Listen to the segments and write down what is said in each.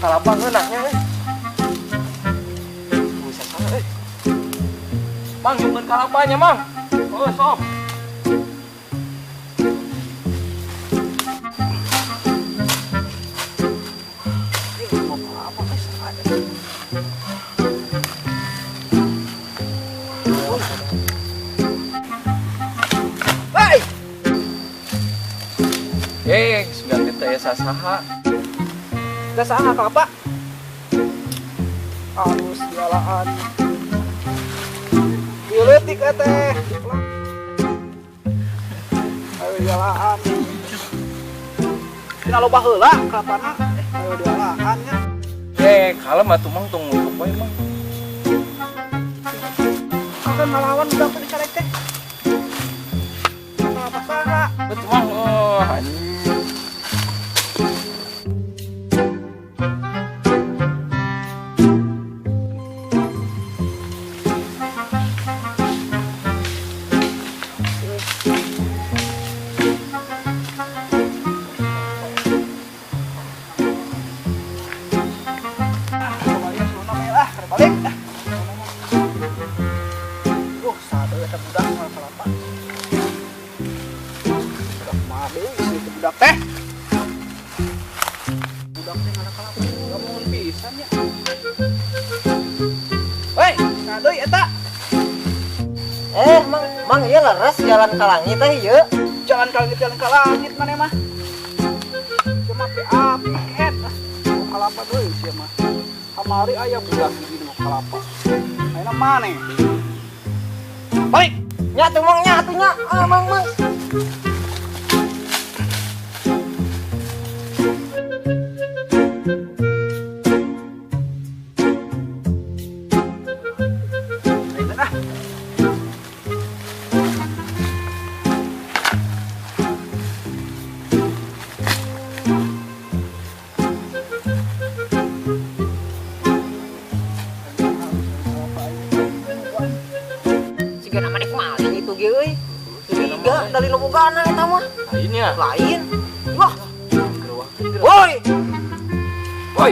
Kalapa ngeunahnya euy. Bisa salah euy. Mang, nyungkeun kalapanya, Mang. Oh, sok. Hei, Eh, sugan teh aya sasaha. geus saha kalapa? Alus dialaan. Ieu leutik teh. Ayo dialaan. Tina loba heula kalapana. Ayo dialaan nya. Eh, kalem atuh Mang, tong ngutuk wae, Mang. Akan ngalawan budak teh dicarek teh. Kalapa saha? Betul, Mang. Oh, anjing. Balik. Sade eta budak mah kalapa. Budak mah deui si itu budak teh. Budak teh ngala kalapa. Ngomongin pisan nya. Hei, sadeui eta. Eh, Mang, Mang ieu leres jalan ka langit teh ieu. Jalan ka langit maneh mah. Cuma api api ket. Mau kalapa deui sia mah. Kamari aya budak di dieu mau kalapa. Ayeuna maneh? Balik. Nya tuh Mang, nya atuh nya. Ah, Mang, Mang. Siga nama dek maling itu ge euy. Curiga dari nu bogana eta mah. Lainnya. Lain. Wah. Woi. Woi.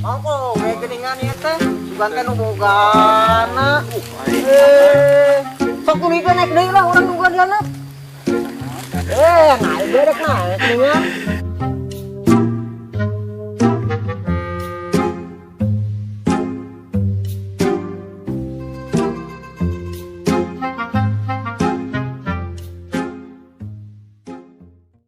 Mangko we geuningan ieu teh. Sugan teh nu bogana. Eh, sok tuluykeun naik deui lah urang nungguan di handap. Eh, naik deui rek naik geuningan.